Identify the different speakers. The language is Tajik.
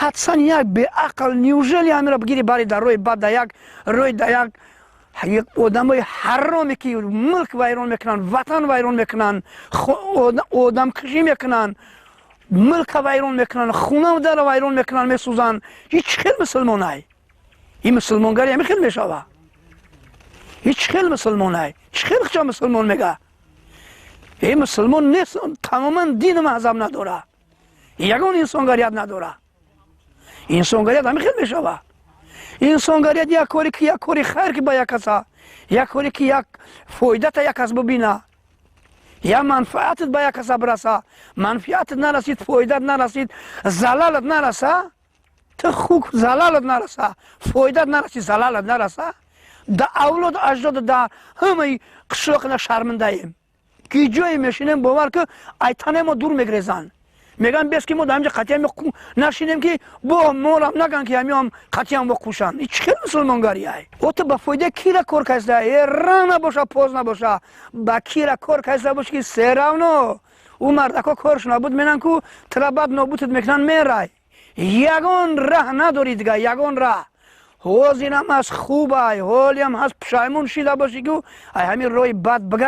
Speaker 1: Пацан як беақл, неужели ҳамира бигири, бари дар роҳи бад, да як рӯи, да як одамои ҳароме, ки мулк вайрон мекунанд, ватан вайрон мекунанд, одамкушӣ мекунанд, мулка вайрон мекунанд, хона дара вайрон мекунанд, месӯзанд. Ҳеҷ хел мусулмонай? Ин мусулмонгари ҳами хел мешава? Ҳеҷ хел мусулмонай? Чӣ хел хча мусулмон мега? Э, мусулмон нест, тамоман дину мазҳаб надора, ягон инсонгарият надора. Инсонгарият ҳами хел мешава? Инсонгарият як коре ки, як кори хайр ки ба як каса, як коре ки як фоидата як кас бубина, я манфаатат ба як каса бираса. Манфиатат нарасид, фоидат нарасид, залалат нараса, ту хук залалат нараса, фоидат нарасид, залалат нараса. Да авлоду аҷдоду, да ҳамаи қишлоқина шармандаем, ки ҷое мешинем, бовар ки, айтане мо дур мегрезанд, меган бес ки мо дар ҳамҷа қатъиан нашинем, ки бо морам наган, ки ҳамиам қатъиан бо кушанд. И чӣ хел мусулмонгарияй? О, ту ба фоидаи кира кор кайста? Э, рано боша, поздно боша, ба кира кор кайста бош, ки всё равно ӯ мардако корш набуд менан ку тра бад нобудат мекунанд, мерай, ягон раҳ надорӣ дига, ягон раҳ. Ҳозирам аз хубай, ҳолиам ҳаст, пушаймон шида бошӣ, ку ай ҳамин роҳи бад.